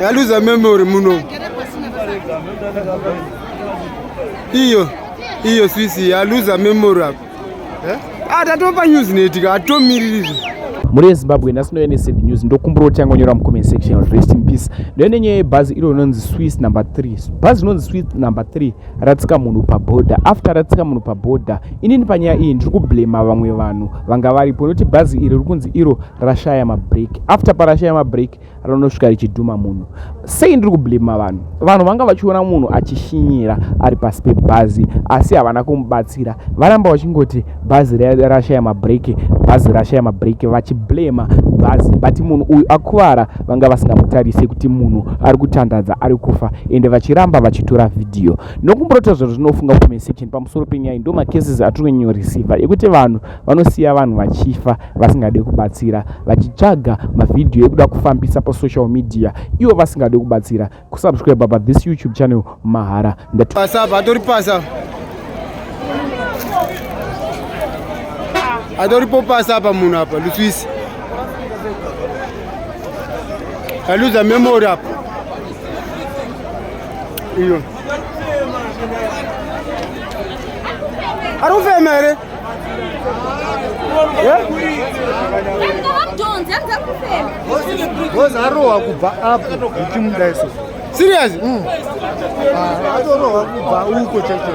Yaluza memory muno. Iyo iyo Swiss yaluza memory apa. Eh? Ah, tatopa news net ka atomiriri zve. Mhuri yeZimbabwe nhasi ndouya nesad news ndokumbura kuti tangonyora mucomment section rest in peace. Ndouya nenyaya yebhazi iro rinonzi Swiss number 3. Bhazi rinonzi Swiss number 3 ratsika munhu pabhodha. After ratsika munhu pabhodha, inini panyaya iyi ndiri kublema vamwe vanhu vanga varipo nekuti bhazi iri riri kunzi iro rashaya mabreak. After parashaya mabreak ranosvika richidhuma munhu. Sei ndiri kublema vanhu? Vanhu vanga vachiona munhu achishinyira ari pasi pebhazi asi havana kumubatsira. Varamba vachingoti bhazi rashaya mabreak, bhazi rashaya mabreak vachiblema bhazi, but munhu uyu akuvara vanga vasingamutarise kuti munhu ari kutandadza ari kufa ende vachiramba vachitora vhidhiyo. Nokumbura zvinhu zvinofunga comment section pamusoro penyaya ndo macases atiri kunyorisiva ekuti vanhu vanosiya vanhu vachifa vasingade kubatsira vachitsvaga mavhidhiyo ekuda kufambisa pasocial media ivo vasingade kubatsira. Kusubscribe pa this YouTube channel mahara. Pasa apa atori pasa atoripo pasa apa munhu apa luswisi aluza memory apa iyo ari kufema here? Arohwa kubva apo ndichimuda iso. Serious? Atorohwa kubva uko chete.